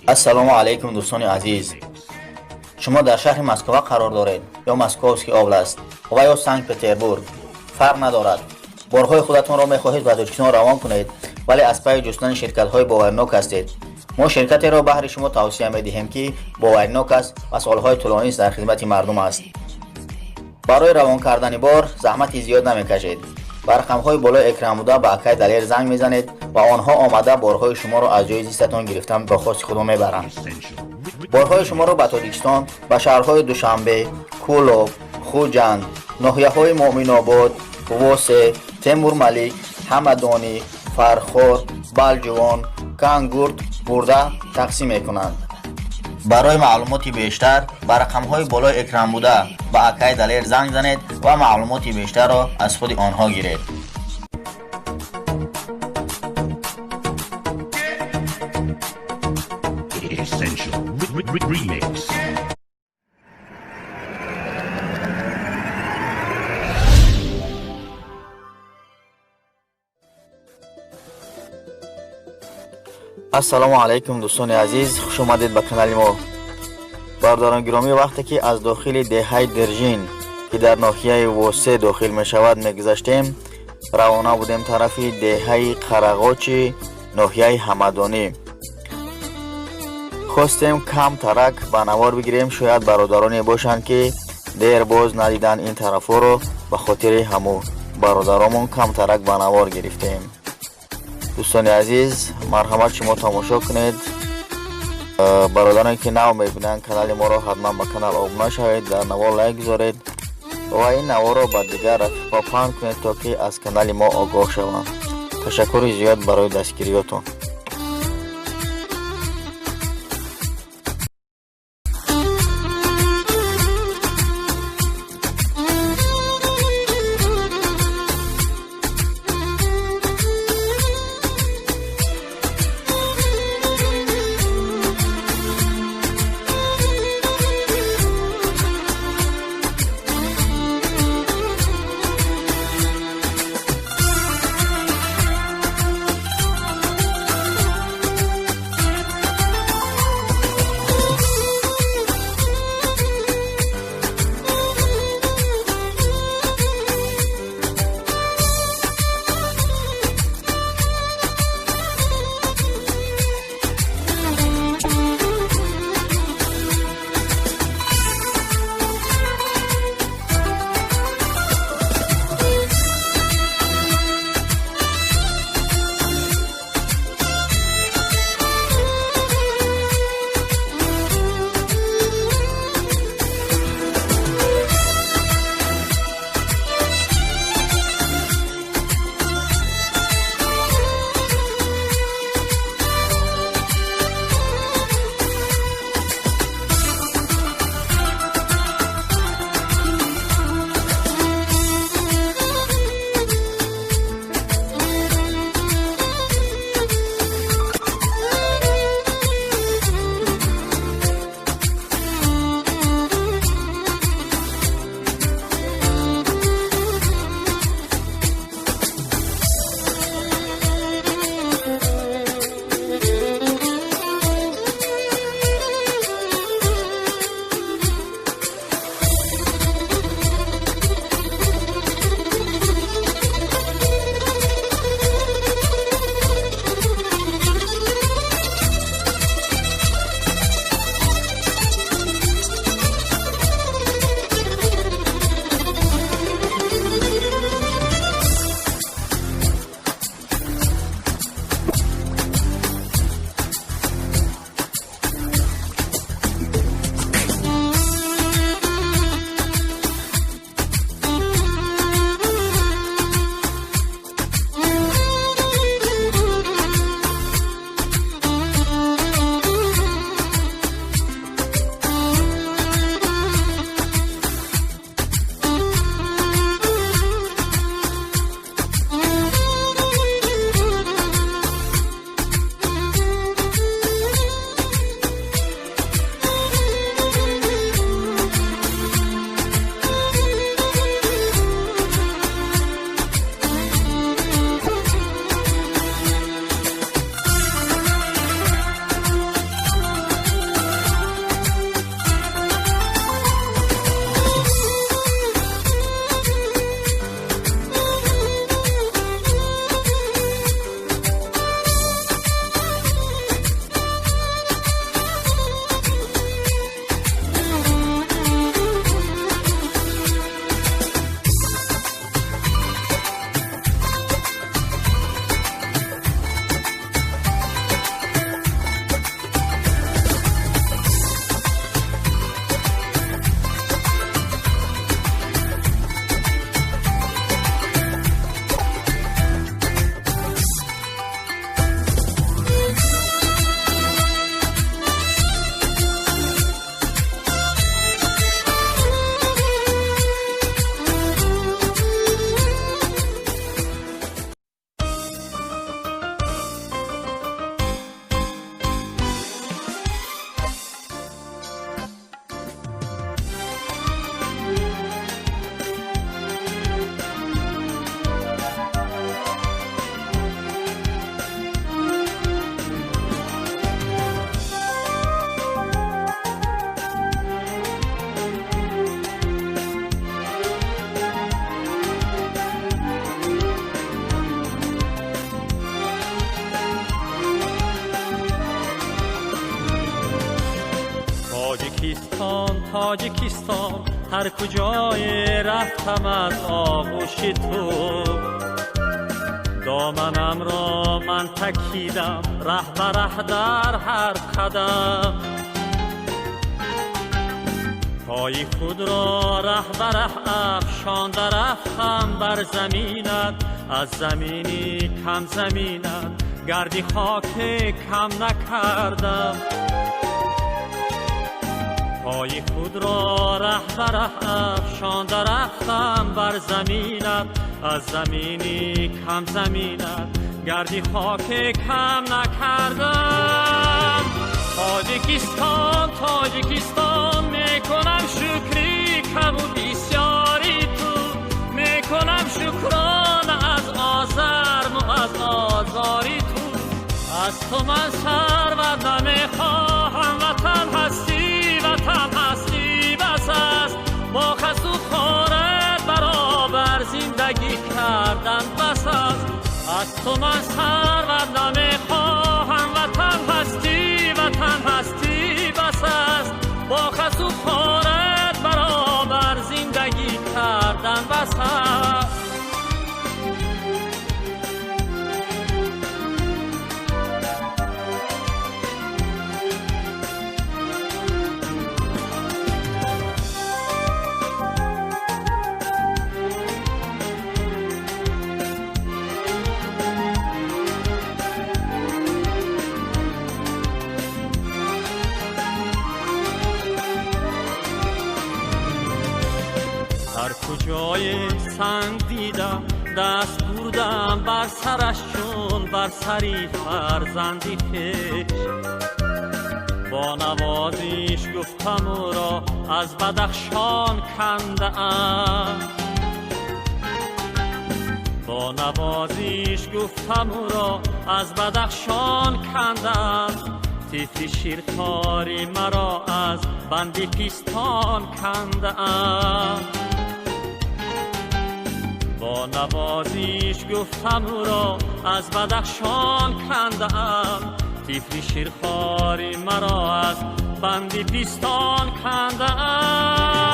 Ассалому алайкум, дӯстони азиз. Шумо дар шаҳри Москва қарор доред ё Московский область ва ё Санкт Петербург, фарқ надорад. Борҳои худатонро мехоҳед ба Тоҷикистон равон кунед, вале аз пайи ҷустани ширкатҳои боваринок ҳастед. Мо ширкатеро баҳри шумо тавсия медиҳем, ки боваринок аст ва солҳои тӯлонист дар хизмати мардум аст. Барои равон кардани бор заҳмати зиёд намекашед. Ба рақамҳои болои экран буда ба акай Далер занг мезанед ва онҳо омада борҳои шуморо аз ҷои зистатон гирифтан ба хости худо мебаранд. Борҳои шуморо ба Тоҷикистон, ба шаҳрҳои Душанбе, Кӯлоб, Хуҷанд, ноҳияҳои Муъминобод, Восе, Темурмалик, Ҳамадонӣ, Фархор, Балҷувон, Кангурт бурда тақсим мекунанд. Барои маълумоти бештар ба рақамҳои болои экран буда ба акай Далер занг занед ва маълумоти бештарро аз худи онҳо гиред. Essential Remix. Ассалому алайкум, дӯстони азиз, хуш омадед ба канали мо. Бародарон гиромӣ, вақте ки аз дохили деҳаи Держин, ки дар ноҳияи Восе дохил мешавад, мегузаштем, равона будем тарафи деҳаи Қарағочи ноҳияи Ҳамадонӣ. Хостем кам тарак ба навор бигирем, шояд бародароне бошанд, ки дер боз надиданд ин тарафҳоро. Ба хотири ҳаму бародаромон кам тарак ба навор гирифтем. Дӯстони азиз, марҳамат, шумо тамошо кунед. Бародароне ки нав мебинанд канали моро, ҳатман ба канал обуна шавед, дар навор лайк гузоред ва ин наворро ба дигар рафиқҳо паҳн кунед, то ки аз канали мо огоҳ шаванд. Ташаккури зиёд барои дастгириётон. Тоҷикистон, ҳар куҷое рафтам аз оғӯши ту. Доманамро ман такидам, раҳ ба раҳ дар ҳар қадам. Пои худро раҳ ба раҳ афшонда рафтам бар заминат, аз замини кам заминат гарди хоке кам накардам. Пои худро раҳ ба раҳ афшонда рафтам бар заминат, аз замини кам заминат гарди хоке кам накардам. Тоҷикистон, Тоҷикистон, мекунам шукри каму бисёри ту, мекунам шукрона аз озарму аз озори ту. Аз ту ман сарват намехоҳам, ватан ҳастӣ, ватан ҳастӣ бас аст. Бо хасу хорат баробар зиндагӣ кардан бас аст. Аз ту ман сарват намехоҳам, ватан ҳастӣ, ватан ҳастӣ бас аст. Бо хасу хорат баробар зиндагӣ кардан бас аст. Ҳар куҷое санг дидам, даст бурдам бар сараш чун бар сари фарзанди хеш. Бо навозиш гуфтам ӯро аз Бадахшон кандаам. Бо навозиш гуфтам ӯро аз Бадахшон кандам. Тифли ширхори маро аз банди пистон кандаам. Бо навозиш гуфтам ӯро аз Бадахшон кандаам. Тифли ширхори маро аз банди пистон кандаам.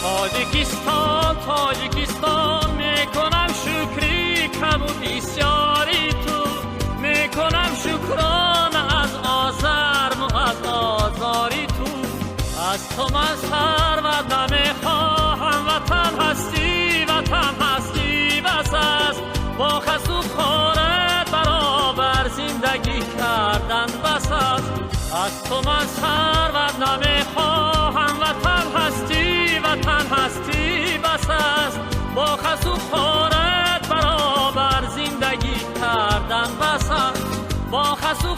Тоҷикистон, Тоҷикистон, мекунам шукри каму бисёри ту, мекунам шукрона аз озарму аз озори ту. Аз ту ман сарват намехоҳам, ватан ҳастӣ, ватан ҳастӣ бас аст. Бо хасу хорат баробар зиндагӣ кардан бас аст. Аз ту ман сарват намехоҳам, ватан ҳастӣ, ватан ҳастӣ бас аст. Бо хасу хорат баробар зиндагӣ кардан бас аст. Бо хасу